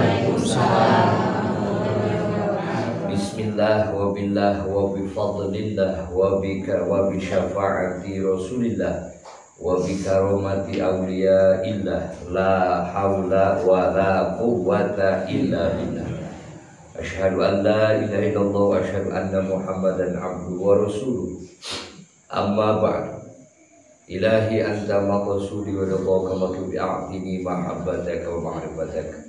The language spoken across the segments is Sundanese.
Waalaikumsalam. Bismillah wa billah wa bi fadlillah wa bika wa bi syafaati Rasulillah wa bi karomati awliyaillah la haula wa la quwwata illa billah. Asyhadu an la ilaha illallah wa asyhadu anna Muhammadan abduhu wa rasuluh. Amma ba'd. Ilahi anta maqsudi wa ridhaka maqsudi a'tini mahabbataka wa ma'rifataka.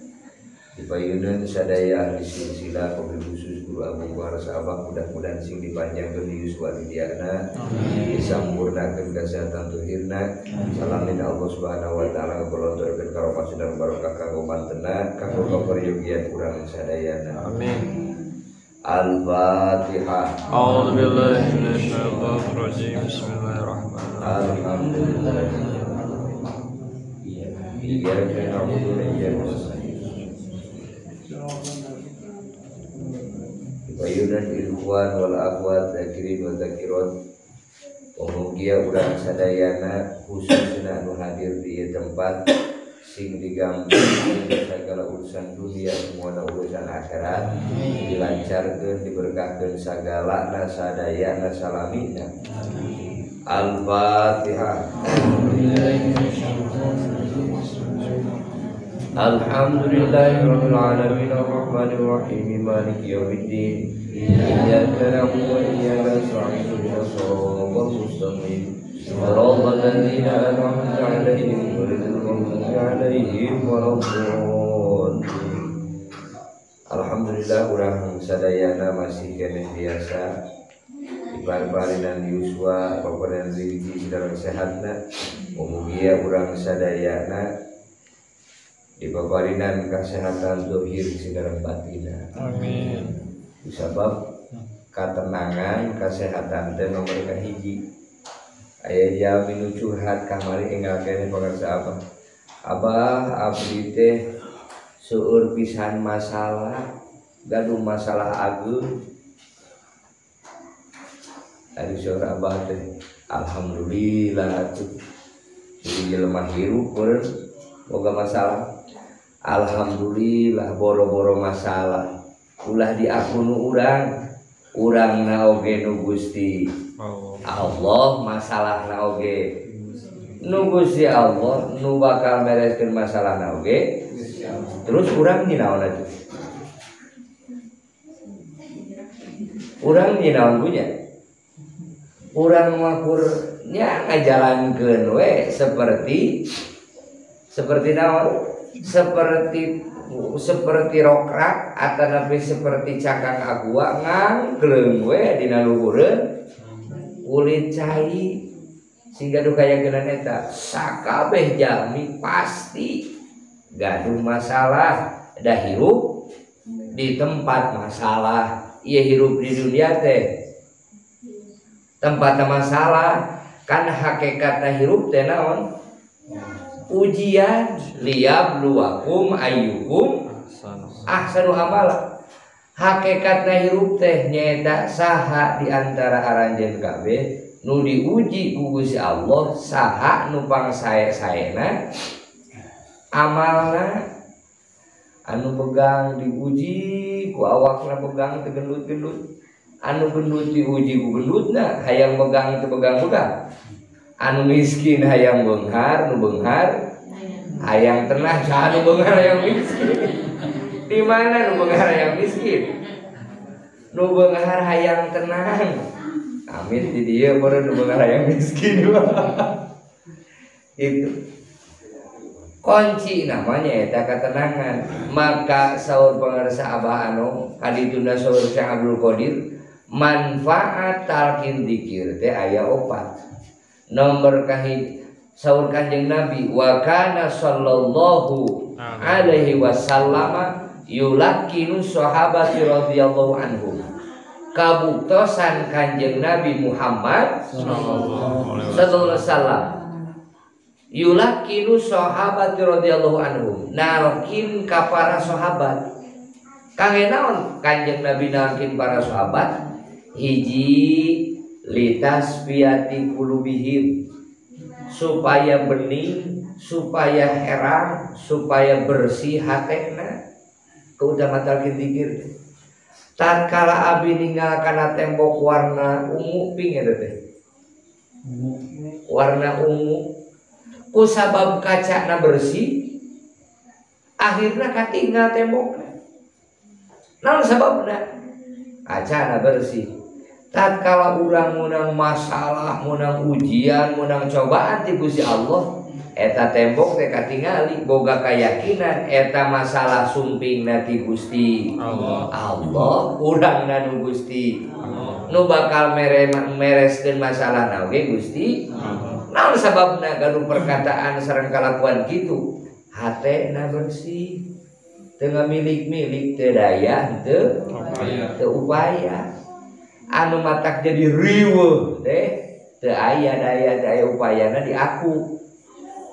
Dipayunan sadaya ahli silsilah wabil khusus guru agung kuharsa abah mudah-mudahan sing dipanjangkeun yuswa didiana, disampurnakeun kesehatan tuhirna. Salamin Allah Subhanahu wa taala ngabolontorkeun karomah dan barokah kanggo mantena kanggo kaperyogian urang sadayana. Amin. Al-Fatihah. A'udzubillahi minasyaitonir rajim. Bismillahirrahmanirrahim. Alhamdulillah. Iyyaka na'budu wa iyyaka nasta'in. Bayunan ikhwan wal akhwat zakirin wa zakirat. Mugia urang sadayana khususna anu hadir di ieu tempat sing digampangkeun sagala urusan dunia semuana urusan akhirat dilancarkeun diberkahkeun sagalana sadayana salamina. Al-Fatihah. Alhamdulillahirabbil alamin arrahmanir rahim maliki yaumiddin iyyaka na'budu wa iyyaka nasta'in ihdinas siratal mustaqim siratal ladzina an'amta 'alaihim ghairil maghdubi 'alaihim waladdallin. Alhamdulillah urang sadayana masih keneh biasa diparparinan yuswa paparinan rezeki sareng sehatna mugia urang sadayana dipaparinan kesehatan zahir sareng batina. Amin. Sabab katenangan kesehatan teh nomor kahiji. Aya jalmi nu curhat kamari enggal keneh pangarsa abah. Abah abdi teh seueur pisan masalah, gaduh masalah ageung. Ari seueur abah teh alhamdulillah atuh. Jadi jelema hirup boga masalah. Alhamdulillah boro-boro masalah ulah diakunu urang urangna oge nu Gusti Allah masalahna oge nu Gusti Allah nu bakal mereskeun masalahna oge terus urang nyinaon atuh urang nyinaon punya urang mah kur nya ngajalankeun we seperti naon seperti rokrak atanapi seperti cangkang agua ngangkleung we dina luhureun kulit cai sehingga duh kayakinan eta sakabeh jalmi pasti gaduh masalah da hirup di tempat masalah ieu hirup di dunia teh tempat masalah kan hakikatna hirup teh naon ujian liyabluwakum ayyukum ahsanu amala. Hakikatna hirup teh nyaeta saha di antara aranjeun kabeh nu diuji ku Gusti Allah saha nu pangsae-saena amalna anu begang diuji ku awakna begang teu gendut-gendut anu gendut diuji ku gendutna hayang begang teu begang-begang anu miskin hayang beunghar nu beunghar hayang tenang saha nu beunghar hayang miskin di mana nu beunghar hayang miskin nu beunghar hayang tenang amin di dieu baru nu beunghar hayang miskin itu kunci namanya eta ketenangan maka saur pangarsa Abah Anom kadituna saur Syekh Abdul Qadir manfaat talqin dzikir teh aya opat. Nomor kahiji saur Kanjeng Nabi wa kana sallallahu alaihi wasallam yulaqinu sahabati radhiyallahu anhum. Kabuktosan Kanjeng Nabi Muhammad sallallahu alaihi wasallam yulaqinu sahabati radhiyallahu anhum nalkin ka para sahabat. Kangge naon Kanjeng Nabi nalkin para sahabat? Hiji litasfiyati qulubihim, supaya bening, supaya herang, supaya bersih hatena. Keutamaan talqin zikir teh. Tatkala abi ninggal kana tembok warna ungu ping eta teh. Warna ungu ku sabab kacana bersih akhirna katinggal tembokna. Naon sababna? Kacana bersih. Tatkala urang meunang masalah, meunang ujian, meunang cobaan ti Gusti Allah, eta tembok teh katingali boga keyakinan eta masalah sumpingna ti Gusti Allah. Allah urangna nu Gusti Allah. Nu bakal mereskeun masalahna oge Gusti Allah. Naon sababna gaduh perkataan sareng kalakuan kitu? Hatena bersih, teu ngamilik-milik, teu daya, teu upaya. Anu matak jadi riweuh teh teu aya daya, teu aya upayana di aku.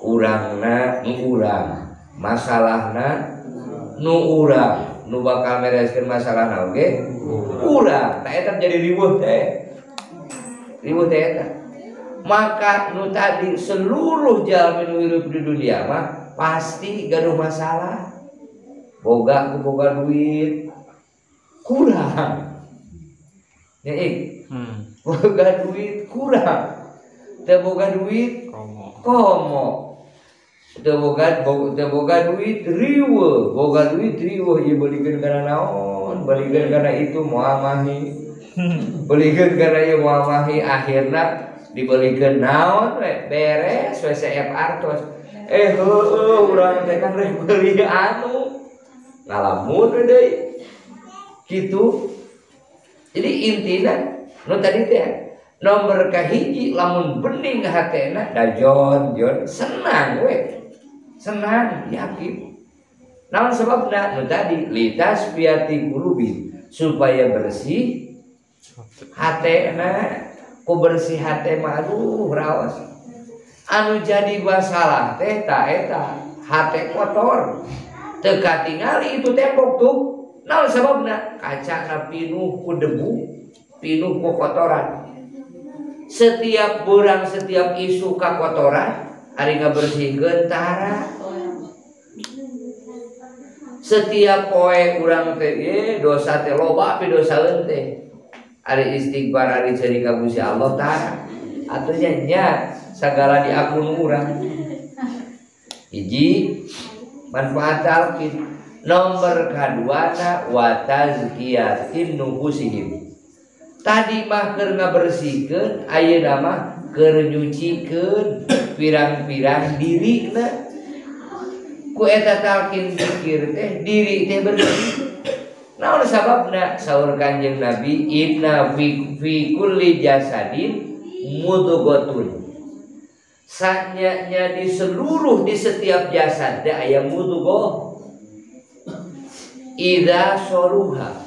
Urangna nu urang, masalahna nu urang, nu bakal mereskeun masalahna oge urang. Tah eta jadi riweuh teh. Riweuh teh eta. Maka nu tadi seluruh jalmi nu hirup di dunia mah pasti gaduh masalah. Boga ku boga duit kurang. Ya ik. Boga duit kurang. Teu boga duit komo. Teu boga duit riweuh, boga duit riweuh ieu beulikeun kana naon, beulikeun kana itu moal mahi. Beulikeun kana ieu moal mahi, akhirna dibelikeun naon we beres we CF artos. Heueuh urang teh kan rek beuli anu. Ngalamun we deui. Kitu. Jadi intina nu tadi teh nomor kahiji lamun bening hatena da jon senang we. Senang yakin. Naon sebabna nu tadi litasfiyati qulubi supaya bersih hatena. Ku bersih hate mah aduh raos. Anu jadi masalah teh ta eta hate kotor. Teu katingali itu tembok tuh. Naon sababna? Kacana pinuh ku debu, pinuh ku kotoran. Setiap burang, setiap isu kakotoran, ari ngabersihkeun tara. Setiap poe urang teh dosa teh loba pidosaeun teh. Ari istighfar ari cari ka Gusti Allah tara. Atuh nya sagala diakun urang. Hiji manfaat talqin. Nomor kaduana wa tazkiyatin nufusihim. Tadi mah keur ngabersihkeun, ayeuna mah keur nyucikeun pirang-pirang dirina. Ku eta talqin zikir teh diri teh bersih. Naon sababna? Saur Kanjeng Nabi inna fi kulli jasadin mudghatun. Sanyanya di seluruh di setiap jasad teh aya mudghah. Idza soluha,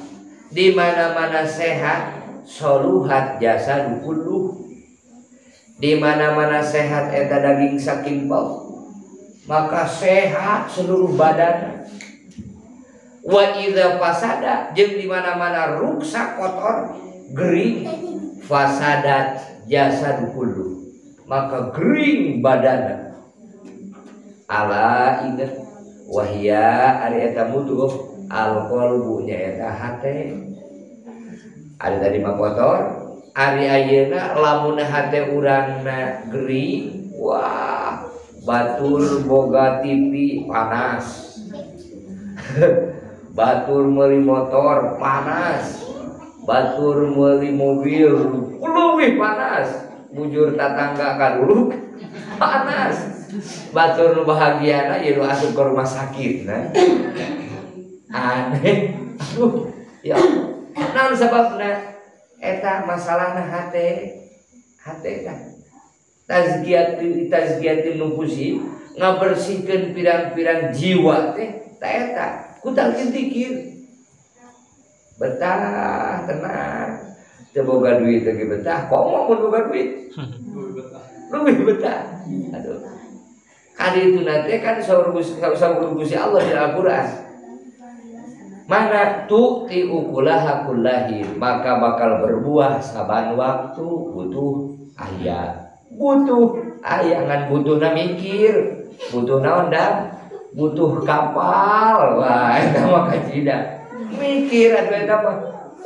di mana-mana sehat soluhat jasadu kulluh. Di mana-mana sehat eta daging sakimpel, maka sehat seluruh badan. Wa idza fasada, jeung di mana-mana ruksak kotor gering, fasadat jasadu kulluh, maka gering badan. Ala ingat wahia ari eta mudghah alqalbu nya eta hate. Ari tadi mah kotor, ari ayeuna lamun hate urangna gering, wah batur boga TV panas. Batur meuli motor panas, batur meuli mobil leuwih panas, bujur tatangga kaduluk panas. Batur nu bahagiana ieu nu asup ka rumah sakit nah. Aneh, aduh, ya Allah. Naon sababna? Eta masalahna hate, hate tah. Tazkiyatin nufusi ngabersihkeun pirang-pirang jiwa teh, ta eta ku talqin zikir. Betah tenang, teu boga duit teh betah, komo mun boga duit. Leuwih betah. Aduh. Kadi itu nanti kan saur Gusti Allah di Al-Qur'an. Mana tu'ti ukulaha kullahin, maka bakal berbuah saban waktu. Butuh aya, butuh aya ngan butuhna mikir, butuh naon dam, Butuh kapal. Wah, eta mah kacida. Mikir atuh eta mah.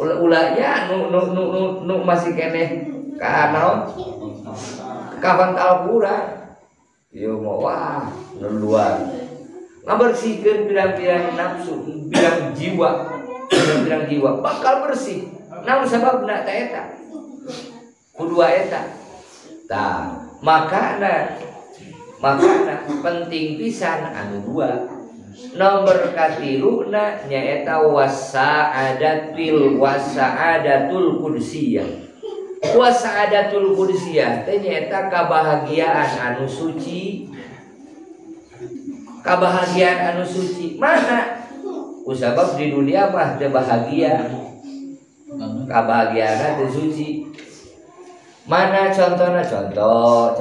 Ulah-ulahnya nu nu nu nu, nu masih keneh ka naon? Kabantal kurang. Ieu mah wah, nu luar. Ngabersihkeun pirang-pirang nafsu, pirang jiwa, pirang-pirang jiwa bakal bersih. Naon sababna ta eta? Kudua eta. Tah, makana penting pisan anu dua. Nomor katiluna nyaeta wasa'adatil wasa'adatul qudsiyah. Wasa'adatul qudsiyah teh nyaeta kabahagiaan anu suci. Kabahagiaan anu suci mana? Kusabab di dunia mah teu bahagia. Kabahagiaanna teu suci. Mana contohna? Contoh.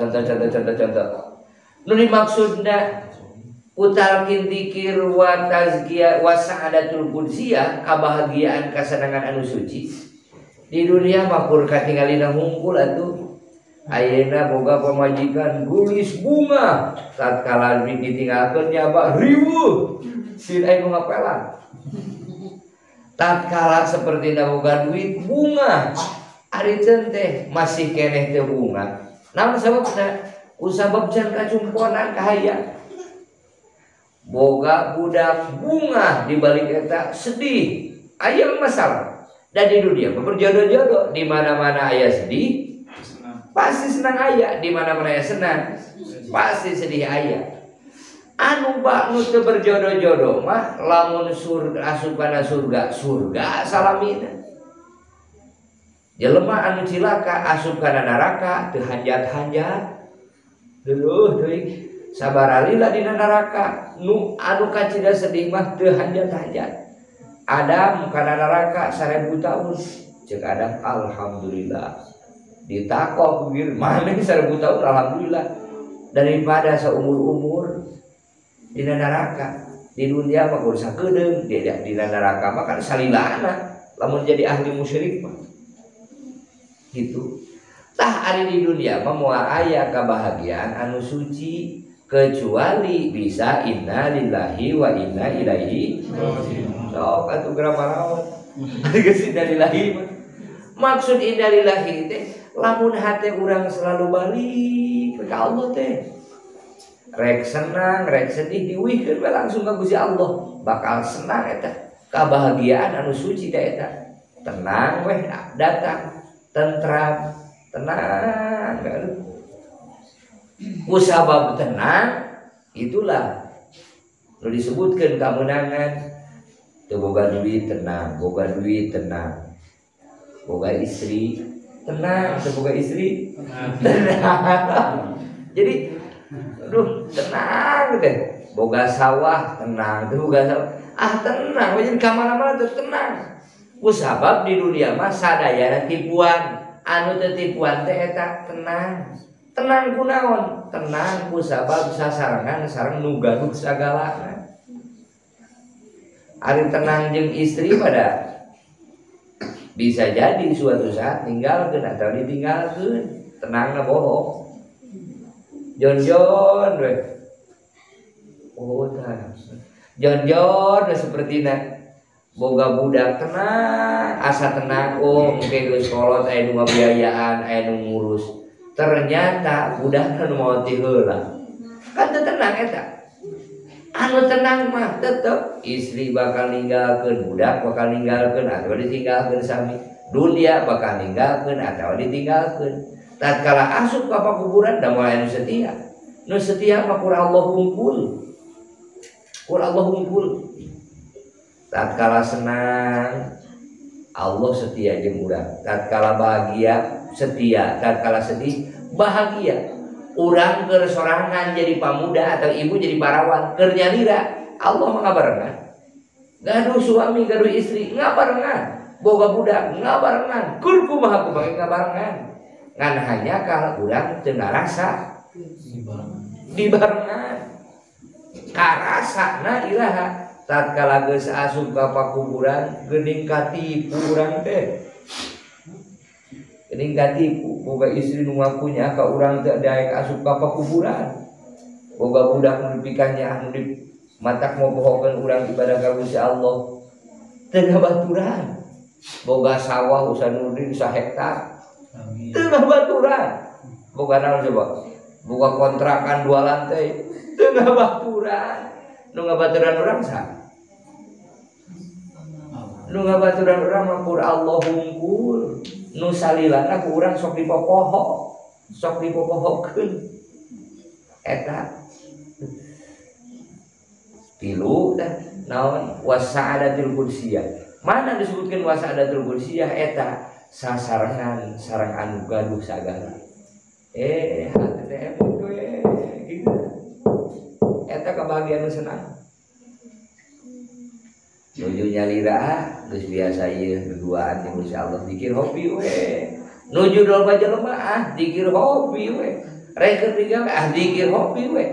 Nu dimaksudna utalkin dzikir wa tazkiyah wa sa'adatul qudsiyah, kabahagiaan kasenangan anu suci. Di dunia mah kur katingalina hungkul atuh. Ayeuna boga pamajikan gulis bunga, tatkala ditinggalkeun nyaba riweuh, sin aya nu ngapelan. Tatkala sapertina boga duit bunga, ari teh masih keneh teu bunga. Naon sababna? Kusabab can kacumponan kahayang. Boga budak bunga di balik eta sedih, aya masalah. Dan di dunia berjodoh-jodoh, di mana-mana aya sedih pasti senang aya, di mana-mana aya senang pasti sedih aya. Anu bak nu teu berjodoh-jodoh mah lamun surga asup kana surga, surga salamina. Jelema anu cilaka asup kana neraka teu hanjat-hanjat. Deuh deui sabaralila dina neraka. Nu anu kacida sedih mah teu hanjat-hanjat. Adam kana neraka 1000 tahun. Ceuk Adam alhamdulillah. Ditakok kuir mana 1000 tahun alhamdulillah daripada seumur-umur dina neraka. Di dunia mah kudu sakedeung, dina neraka mah kan salilana lamun jadi ahli musyrik mah. Gitu. Tah ari di dunia mah moal aya kabahagiaan anu suci kecuali bisa inna lillahi wa inna ilaihi raji'un. Sok atuh geura maraon. Geus inna lillahi. Maksud inna lillahi teh lamun hate urang selalu balik ke Allah teh. Rek senang, rek sedih diuihkeun we langsung ka Gusti Allah. Bakal senang eta. Kabahagiaan anu suci teh eta. Tenang weh datang, tentram, tenang. Kusabab tenang itulah nu disebutkeun kamenangan. Teu boga duit tenang, boga duit tenang. Boga istri tenang, teu boga istri tenang. Jadi aduh tenang teh. Boga sawah tenang, teu boga sawah ah tenang, jadi ka mana-mana teh tenang. Kusabab di dunia mah sadayana tipuan, anu teu tipuan teh eta tenang. Tenang kunaon? Tenang kusabab sasarengan sareng nu gaduh sagalana. Ari tenang jeung istri pada bisa jadi suatu saat ninggalkeun atau ditinggalkeun. Tenangna bohong. Jon-jon we. Oh tah. Jon-jon we sapertina. Boga budak tenang, asa tenang, oh engke geus kolot aya nu ngabiayaan, aya nu ngurus. Ternyata budak nu maot ti heula. Kan teu tenang eta. Anu tenang mah tetep istri bakal ninggalkeun, budak bakal ninggalkeun atau ditinggalkeun sami. Dunia bakal ninggalkeun atau ditinggalkeun. Tatkala asup ka pakuburan da moal anu setia. Nu setia mah kur Allah hungkul. Kur Allah hungkul. Tatkala senang Allah setia jeung urang. Tatkala bahagia setia, tatkala sedih bahagia. Urang keur sorangan jadi pamuda atau ibu jadi parawan keur nyalira Allah mah ngabarengan. Gaduh suami, gaduh istri ngabarengan, boga budak ngabarengan, keur kumaha kumaha ngabarengan. Ngan hanya kalau urang teu ngarasa dibarengan. Karasana iraha tatkala geus asup ka pakuburan geuning katipu urang teh. Geuning katipu boga istri nu ngakunya ka urang teh daek asup ka pakuburan. Boga budak nu dipikahnya anu Matak mopohokeun urang ibadah ka Gusti Allah. Teu ngabaturan. Boga sawah Usanudin sahektar. Teu ngabaturan. Boga naon coba? Boga kontrakan 2 lantai. Teu ngabaturan. Nu ngabaturan urang saha? Nu ngabaturan urang mah kur Allah hungkul. Nu salilana ku urang sok dipopoho. Sok dipopohokeun. Eta tilu dah naon wasa'adatul qudsiyah. Mana disebutkeun wasa'adatul qudsiyah eta sasarengan sareng anu gaduh sagala. Hati teh emut we gitu. Eta kebahagiaan nu senang. Nuju nyalira geus biasa ieu duduaan jeung Gusti Allah dikir hobi we. Nuju loba jelema ah dikir hobi we. Rek digawe ah dikir hobi we.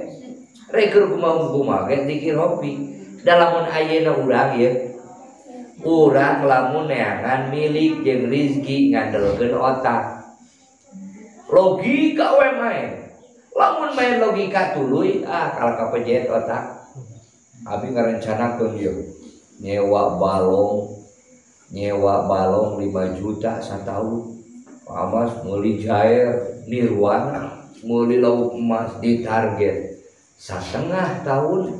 Rek kumaha-kumaha ge dikir hobi. Da lamun ayeuna urang ieu urang lamun neangan milik jeung rizki ngandelkeun otak. Logika we main. Lamun main logika tuluy ah kalah kapejet otak. Abi ngarencanakeun ieu nyewa balong 5 juta sataun. Amas meuli jair nirwana, meuli lauk emas ditarget 1,5 tahun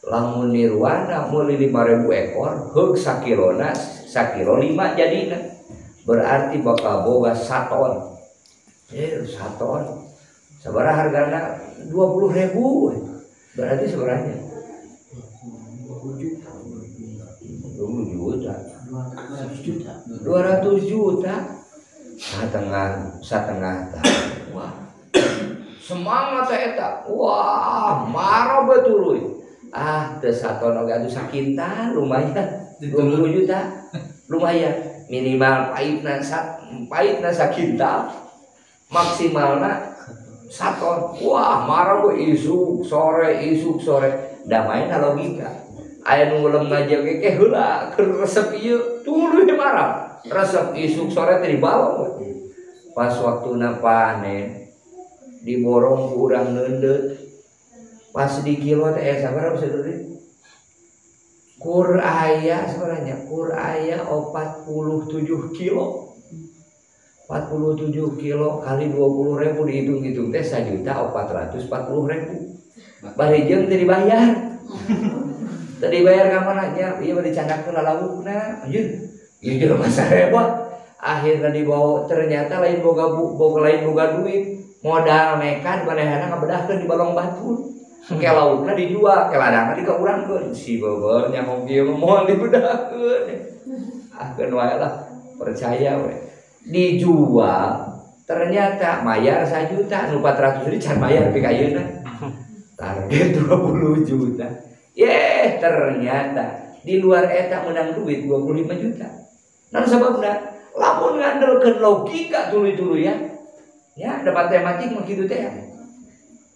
lamun nirwana meuli 5.000 ekor heug sakilona sakilo 5 jadina berarti bakal boga 1 ton. 1 ton sabaraha hargana 20.000 berarti sebenarnya 20 juta 200 juta setengah tahun. Wah semangat eta wah marah betul ah teu saton oge atuh sakintal lumayan 20 juta lumayan minimal pahitna sakintal maksimalna saton. Wah marah we isuk sore da main logika aya nu ngulem ngaji ge ke heula keur resep ieu tuluy marah resep isuk sore teh dibalong pas waktuna panen diborong ku urang neundeut pas di kilo teh aya sabaraha bisa duit kur aya sebenarnya kur aya 47 kilo 47 kilo kali 20.000 dihitung-hitung teh 1.440.000 bari jeung teu dibayar teu dibayar ka mana nya ieu mah dicandakkeun lalawukna anjeun ieu jelema sarebot akhirna dibawa ternyata lain boga lain boga duit modal nekat manehna ngabedahkeun di balong batu ke laukna dijual ke ladangna dikaurangkeun si beber nya kieu moal dibedahkeun ah keun wae lah percaya we dijual ternyata mayar 1 juta nu 400 ribu can bayar pika ayeuna target 20 juta yeh ternyata di luar eta menang duit 25 juta nah sababna lamun ngandelkeun logika tuluy-tuluy ya ya ada matematik mah kitu teh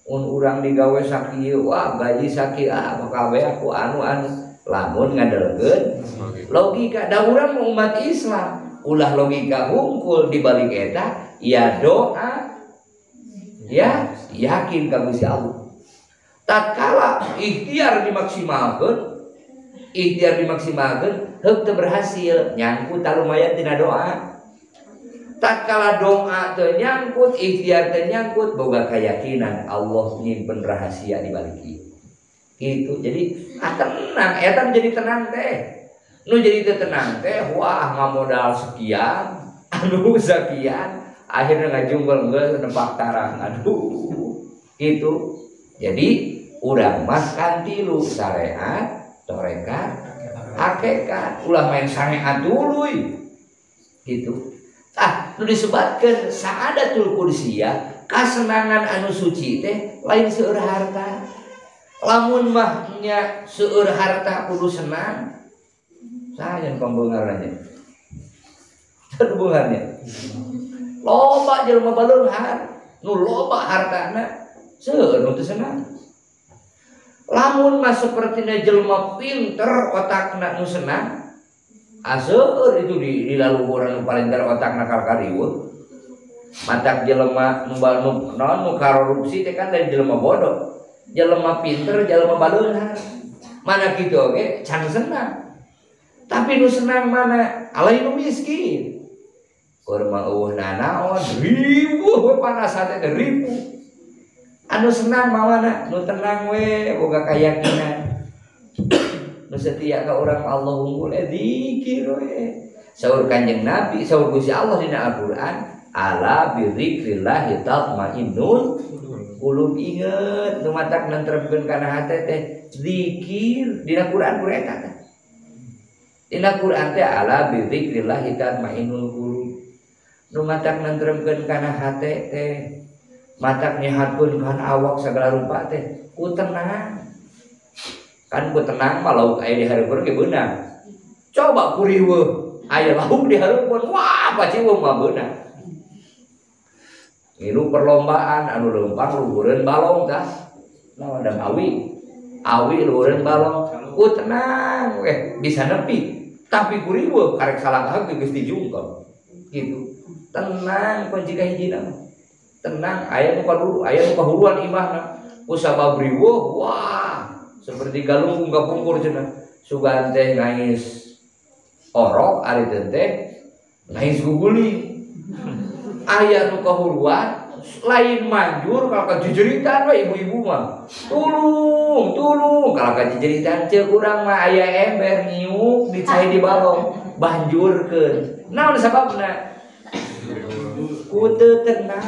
mun urang digawe sakieu wah gaji sakieu ah bakal we aku anu lamun ngandelkeun logika da urang umat Islam ulah logika hungkul di balik eta ya doa ya yakin ka Gusti Allah tatkala ikhtiar dimaksimalkeun heug teu berhasil nyangkut lumayan tina doa tatkala doa teu nyangkut ikhtiar teu nyangkut boga keyakinan Allah nyimpen rahasia di balik ieu gitu jadi ah tenang eta jadi tenang teh nu jadi teu tenang teh wah ngamodal sekian anu sekian akhirnya ngajunggel geus nempak tarang aduh gitu jadi urang mah kan tilu syariat tarekat hakikat ulah main syariat tuluy gitu ah nu disebatkeun sa'adatul qudsiyah kasenangan anu suci teh lain seueur harta lamun mah nya seueur harta kudu senang saha pembeungarannya hubungannya loba jelema baleunghar nu loba hartana seueur nu teu senang lamun mah sapertina jelema pinter otakna nu senang aseur itu di laluhuran nu palinter otakna kalkariweuh matak jelema nu nu korupsi teh kan lain jelema bodoh jelema pinter jelema baleunghar Mana kitu oge can senang. Tapi nu senang mana? Alai nu miskin. Keur mah eueuh nanaon, riweuh we panas hate teh ribu. Anu senang mah mana? Nu tenang we boga kayakinan. Nu setia ka urang Allah unggul dzikir we. Saur Kanjeng Nabi, saur Gusti Allah dina Al-Qur'an, ala bi dzikrillah tatmainnul qulub. Inget nu matak nentremkeun kana hate teh zikir dina Quran ku eta teh. Dina Quran teh ala bi dzikrillah tatmainnul qulub. Nu matak nentremkeun kana hate teh, matak nyehatkeun kana awak sagala rupa teh ku tenang. Kan ku tenang mah lauk aya di hareupeun ge beunang. Coba ku riweuh aya lauk di hareupeun, wah paciweuh mah beunang. Ngilu perlombaan anu leumpang luhureun balong tah. Naon da awi. Awi luhureun balong. Ku tenang weh bisa nepi. Tapi ku riweuh karek salangkah ge geus dijungkel. Gitu. Tenang kunci ka hijina. Tenang aya nu kadulu, aya nu kahuruan imahna. Ku sabab riweuh wah seperti galunggung kapungkur cenah. Sugan teh ngais orok ari teh ngais guguling. Aya nu kahuruan lain manjur kalau kajujuritan we ibu-ibu mah. Tulung, tulung kalau kajujuritan ceuk urang mah aya ember nyiuk dicai di balong banjurkeun. Naon sababna? Ku teu tenang.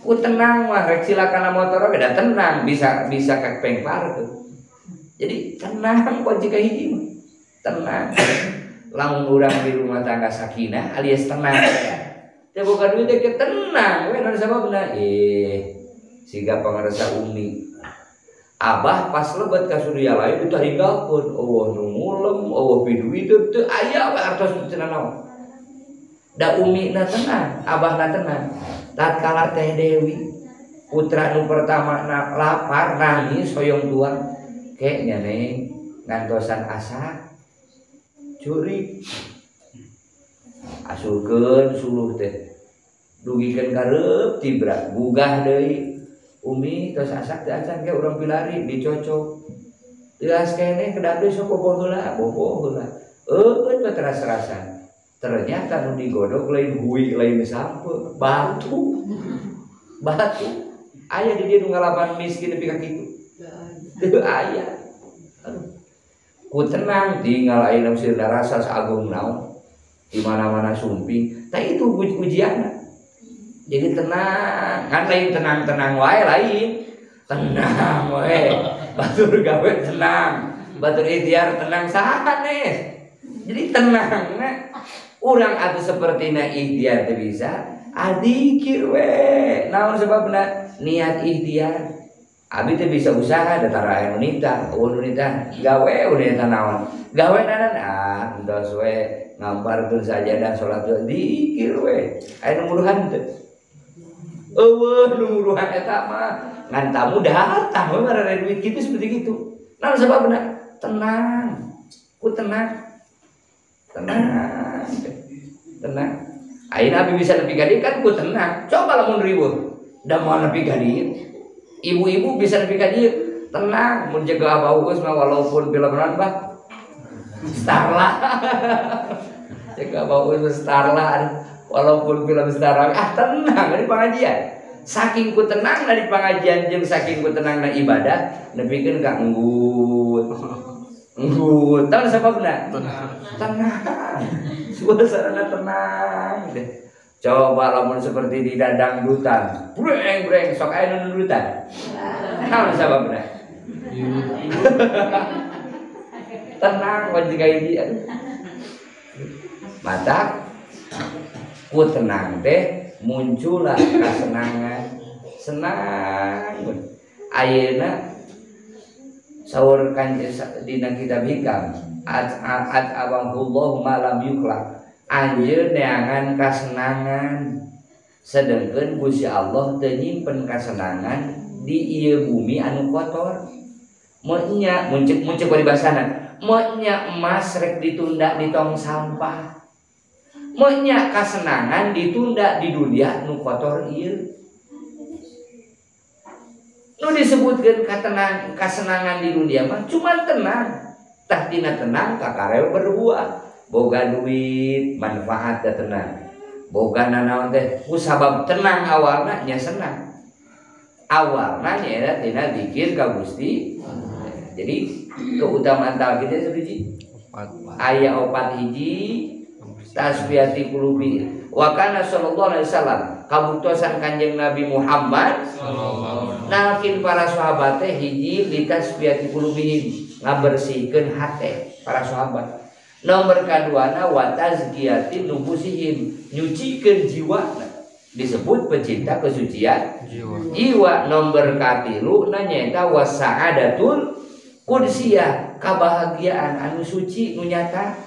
Ku tenang mah rek cilakana motor oge da tenang bisa bisa kakpengparkeun. Jadi tenang kunci ka hiji mah. Tenang. Lamun urang di rumah tangga sakinah alias tenang. Teu boga duit teh tenang we naon sababna? Siga pangarsa umi. Abah pas lebet ka surya lain ditaringgalkeun, eueuh nu ngulem, eueuh piduiteun teu aya we artos cenah naon. Da umi na tenang, abahna tenang. Tatkala Teh Dewi putra nu pertama na lapar nangis hoyong tuang, kayaknya neng ngantosan asak curi asulkeun suluh teh dugikeun kareup tibra gugah deui umi tos asak teh acan ke urang pilari dicocok teuas keneh kedap deui sok bobo heula bobo heula eueun teh teras-terasan. Ternyata nu digodog lain hui lain sampe batu batu aya di dieu nu ngalaman miskin nepi ka kitu teu aya. Aduh ku tenang tinggal ayeuna sirna rasa sagung naon di mana-mana sumping tah itu ujianna. Jadi tenang kan lain tenang-tenang wae lain tenang wae batur gawe tenang batur ikhtiar tenang sanes. Jadi tenang na urang atuh sapertina ikhtiar teu bisa adzikir we naon sababna niat ikhtiar abi teu bisa usaha da tara aya nu nitah eueuh nu nitah gawe unita naon gawe nanan ah entos we ngamparkeun sajadah salat dzikir we aya nu nguruhan teu eueuh nu nguruhan eta mah ngan tamu datang we marare duit kitu seperti kitu naon sababna tenang ku tenang tenang tenang ayeuna abi bisa nepi ka dieu kan ku tenang. Coba lamun riweuh da moal nepi ka dieu. Ibu-ibu bisa nepi ka dieu tenang mun jaga abah geus mah walaupun film naon bah Starla jaga abah geus Starla walaupun film Starla ah tenang di pengajian. Saking ku tenang di pengajian jeung saking ku tenang na ibadah nepikeun ka enggut enggut tahu sababna tenang suasana tenang deh. Coba lamun seperti di dangdutan breng breng sok aya nu dangdutan naon sababna tenang wajib hiji aduh matak ku tenang teh muncullah kasenangan senang ayeuna saur kan dina kitab hikam ad abangullahu ma lam yukhlaq anjeun neangan kasenangan sedengkeun Gusti Allah teu nyimpen kasenangan di ieu bumi anu kotor. Monya muncul paribasana monya emas rek ditunda di tong sampah monya kasenangan ditunda di dunia nu kotor ieu. Nu disebutkeun katenang kasenangan di dunia mah cuma tenang. Tah tina tenang kakareo berbuah. Boga duit manfaat da tenang. Boga nanaon teh ku sabab tenang awalna nya senang. Awalna nya tina zikir ka Gusti. Jadi keutamaan talqin teh sabiji aya opat hiji tasfiyati qulubi wa kana sallallahu alaihi wasallam kabuktosan Kanjeng Nabi Muhammad sallallahu nalkin para sahabat teh hiji litasfiyati qulubihim ngabersihkeun hate para sahabat. Nomor kaduana wa tazkiyati nufusihim nyucikeun jiwana disebut pecinta kesucian jiwa. Nomor katilu nyaeta wasaadatul qudsiyah kabahagiaan anu suci nu nyata.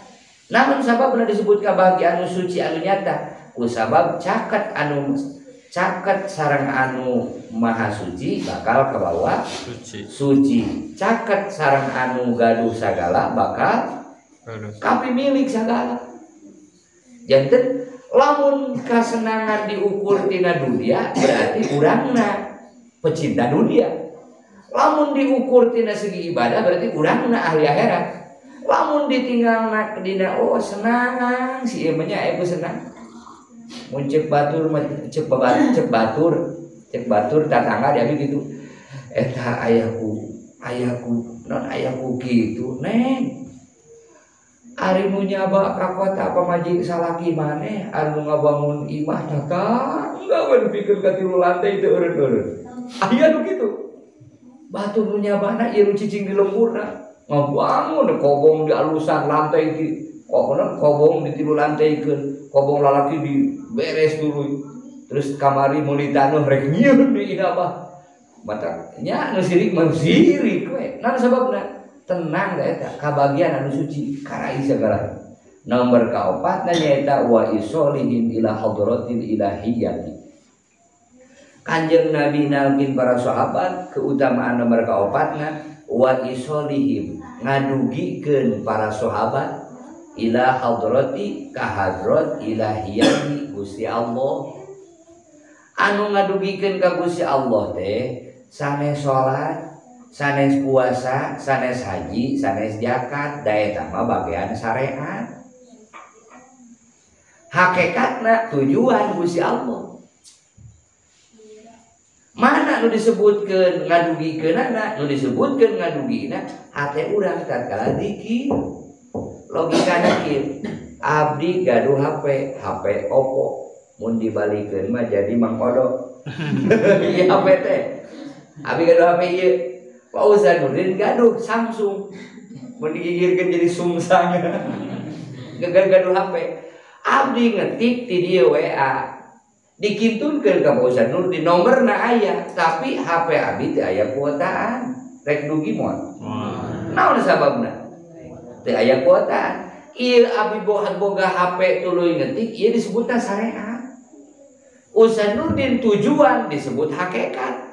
Namun sababna disebut kabahagiaan anu suci anu nyata ku sabab caket anu caket sareng anu maha suci bakal kabawa suci, suci. Caket sareng anu gaduh sagala bakal kapi milik sagala. Janten lamun kasenangan diukur tina dunia berarti urangna pecinta dunia. Lamun diukur tina segi ibadah berarti urangna ahli akhirat. Lamun ditinggalna dina oh senang si ieu mah nya aya senang. Mun ceuk batur ceuk batur ceuk batur ceuk batur tatangga dia gitu. Eta ayahku ayahku non ayahku gitu neng. Ari nu nyaba ka kota pamajik salaki maneh anu ngabangun imah tatangga we dipikeun ka tilu lantai teu eureun-eureun. Aya nu kitu. Batur nu nyabana ieu nu cicing di lemburna ngabangun kobong di alusan lantai di kobong di tilu lantaikeun, kobong lalaki di beres dulu. Terus kamari meuli taneuh rek nyieun di imah mah. Mata nya nu sirik mah sirik we. Naon sababna? Tenang da eta kabagian anu suci karai segala. Nomor kaopatna nyaeta wa isolihim ila hadratil ilahiyati. Kanjeng Nabi nalkin para sahabat keutamaan nomor kaopatna wa isolihim ngadugikeun para sahabat ila hadrati ka hadrat ilahiyati Gusti Allah. Anu ngadugikeun ka Gusti Allah teh sanes salat, sanes puasa, sanes haji, sanes zakat, da eta mah bagian syariat. Hakikatna tujuan Gusti Allah. Mana nu disebutkeun ngadugikeunana, nu disebutkeun ngadugina hate urang tatkala zikir. Logikana kieu, abdi gaduh HP, HP Oppo, mun dibalikeun mah jadi Mang Kodok. Ieu HP teh. Abdi gaduh HP ieu. Pak Ustaz Nurdin gaduh Samsung. Mun digigirkeun jadi sungsang. Gaduh HP. Abdi ngetik ti dieu WA. Dikintunkeun ka Pak Ustaz Nurdin nomorna aya, tapi HP abdi teu aya kuotaan. Rek dugi moal. Naon sababna? Teu aya kuotaan. Ieu abdi boga HP tuluy ngetik, ieu disebutna syariat. Ustaz Nurdin tujuan disebut hakikat.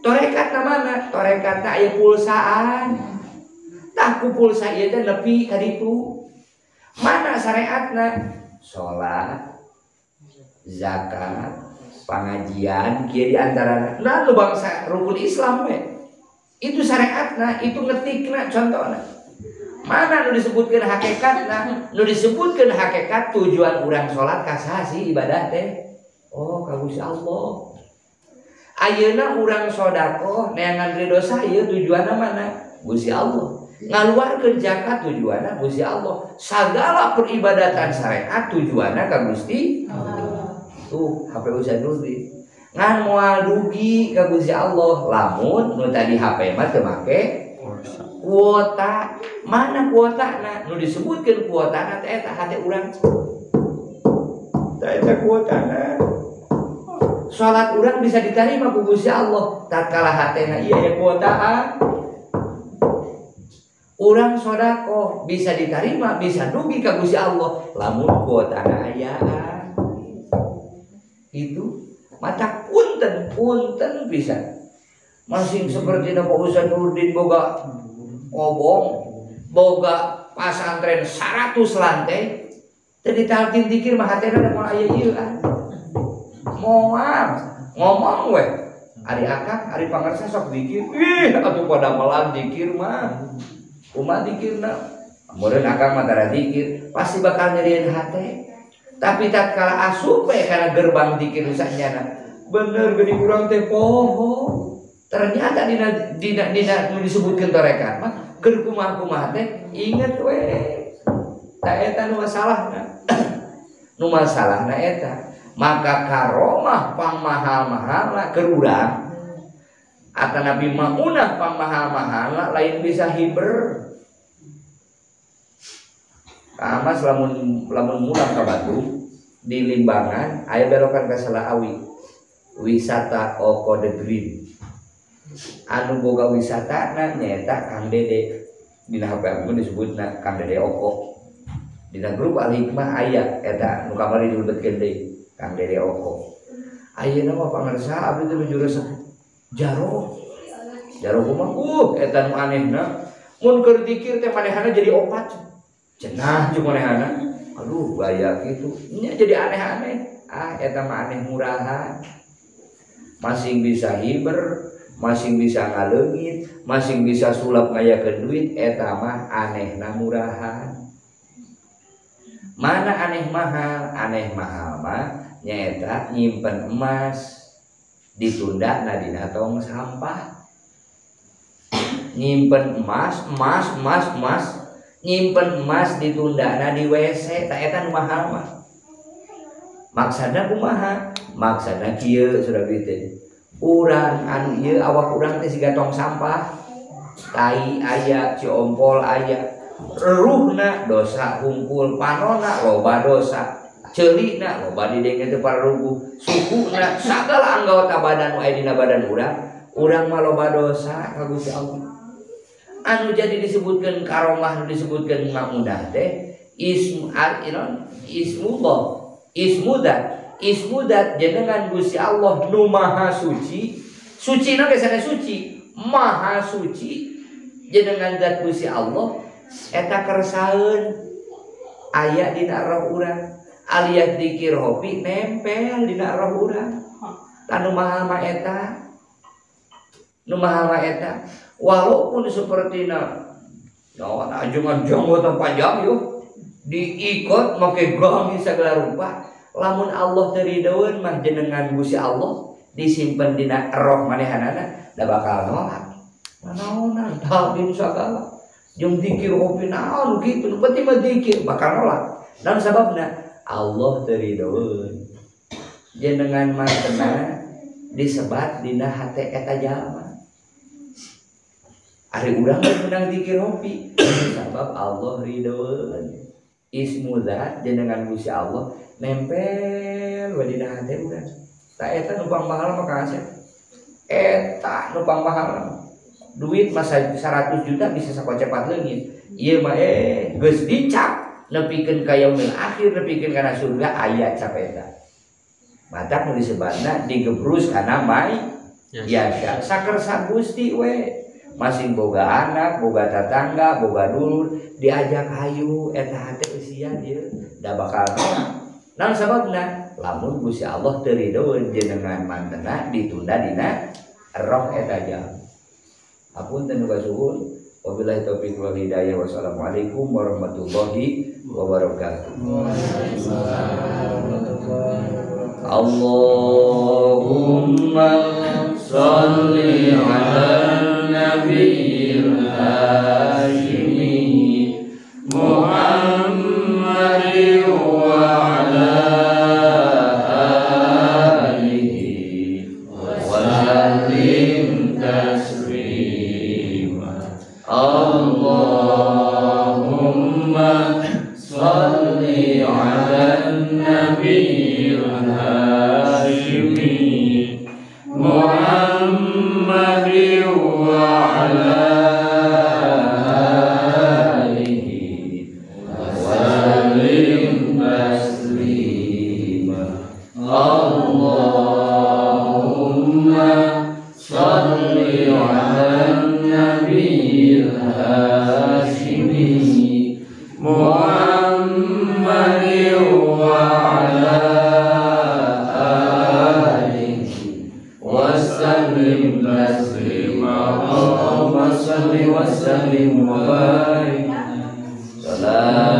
Torekat na mana? Torekat na aya pulsaan. Tah ku pulsa ieu teh nepi ka ditu. Mana syariatna? Salat, zakat, pengajian, kieu di antarana. Nah, lu bangsa rukun Islam we. Itu syariatna, itu ngetikna contohna. Mana nu disebutkeun hakikatna? Nu disebutkeun hakikat tujuan urang salat ka saha sih ibadah teh? Oh, ka Gusti Allah. Ayeuna urang sedekah neangan ridho saya tujuanna mana? Gusti Allah. Ngaluarkeun zakat tujuanna Gusti Allah. Sagala peribadatan syariat tujuanna ka Gusti Allah. Tuh HP Ustaz Nurdin. Ngan moal dugi ka Gusti Allah lamun nu tadi HP mah teu make kuota. Mana kuotana? Nu disebutkeun kuotana teh eta hate urang. Teh eta kuotana. Salat urang bisa diterima ku Gusti Allah tatkala hatena ieu aya kuotaan. Urang sedekah bisa diterima, bisa dugi ka Gusti Allah lamun kuotana ayaan. Itu mata punten punten bisa. Masing seperti Pak Ustaz Nurdin boga kobong, boga pasantren 100 lantai, teu ditalkin dikir mah hatena moal aya ieu ah. Moal ngomong we. Ari akang ari pangarsa sok dikir. Ih atuh pada malam dikir mah. Kumaha dikirna? Meureun akang mah tara dikir, pasti bakal nyerieun hate. Tapi tatkala asup we kana gerbang dikir sanyana. Bener geuning urang teh poho. Ternyata dina dina dina nu disebutkeun tarekat mah keur kumaha-kumaha teh inget we. Ta eta nu masalahna. Nu masalahna eta. Maka karomah pangmahal-mahalna keur urang atanapi maunah pangmahal-mahalna lain bisa hiber. Kamas lamun lamun mulang ka Bandung di Limbangan aya belokan ka Selaawi wisata Oko The Green anu boga wisatana nyaeta Kang Dede dina HP aku disebutna Kang Dede Oko dina grup Al Hikmah aya eta nu kamari dilebetkeun deui Kang Dede Oko. Ayeuna mah pangarsa abdi teh nuju resep jaro. Jaro kumaha? Eta nu anehna mun keur dikir teh manehana jadi opat. Cenah jeung manehana. Aduh gaya kitu. Nya jadi aneh-aneh. Ah eta mah aneh murahan. Masing bisa hiber, masing bisa ngaleungit, masing bisa sulap ngayakeun duit eta mah anehna murahan. Mana aneh mahal? Aneh mahal mah nyaeta nyimpen emas ditunda na dina tong sampah. Nyimpen emas, emas, emas, emas, nyimpen emas ditunda na di WC, ta eta nu mahal mah. Maksadna kumaha? Maksadna kieu sudah teh. Urang anu ieu awak urang teh siga tong sampah. Tai aya, ciompol aya. Ruhna dosa hungkul, panona loba dosa, ceulina loba didenge teu pararuguh, sukuna sagala anggota badan nu aya dina badan urang, urang mah loba dosa ka Gusti Allah. Anu jadi disebutkeun karomah nu disebutkeun mamunah teh ismu ismullah, ismudat, ismudat jenengan Gusti Allah nu maha suci, sucina ge sanes suci, maha suci jenengan zat Gusti Allah eta kersaeun aya dina roh urang alias dikir hobi nempel dina roh urang tanu maha ma eta nu maha ma eta walaupun sepertina naon ajengan jenggotan panjang yeuh diikot make gamis sagala rupa lamun Allah teu rideun mah jenengan Gusti Allah disimpen dina roh manehanana da bakal nolak naonan talbin sagala jeung dikir hobi naon kitu nu penting mah dikir bakal nolak. Naon sababna? Allah teu ridoeun. Jenengan mantena disebat dina hate eta jalma. Ari urang mah menang dikir hobi sabab Allah ridoeun. Ismu zat jenengan Gusti Allah nempel we dina hate urang. Ta eta nu pangmahal mah Kang Asep. Eta nu pangmahal. Duit masa 100 juta bisa sakocepat leungit. Ieu mah geus dicap nepikeun ka yaumil akhir, nepikeun kana surga aya cap eta. Matak nu disebatna digebrus kana mai yasya. Sakersa Gusti we. Masing boga anak, boga tatangga, boga dulur, diajak hayu eta hate eusian ieu da bakal nolak. Naon sababna? Lamun Gusti Allah teu ridoeun jenengan mantena ditunda dina roh eta jalma. Apunten nu kasuhun. Wabillahi taufiq wal hidayah. Wassalamualaikum warahmatullahi wabarakatuh. Allahumma shalli ala nabiyil hashimi Muhammadin wa ala alihi wa sallim taslima. Allahumma salli ala nabiyil hashimi Muhammadin wa ala alihi wa sallim taslima. Allahumma salli ala nabiyil hashimi Muhammadin wa ala alihi wa sallim. La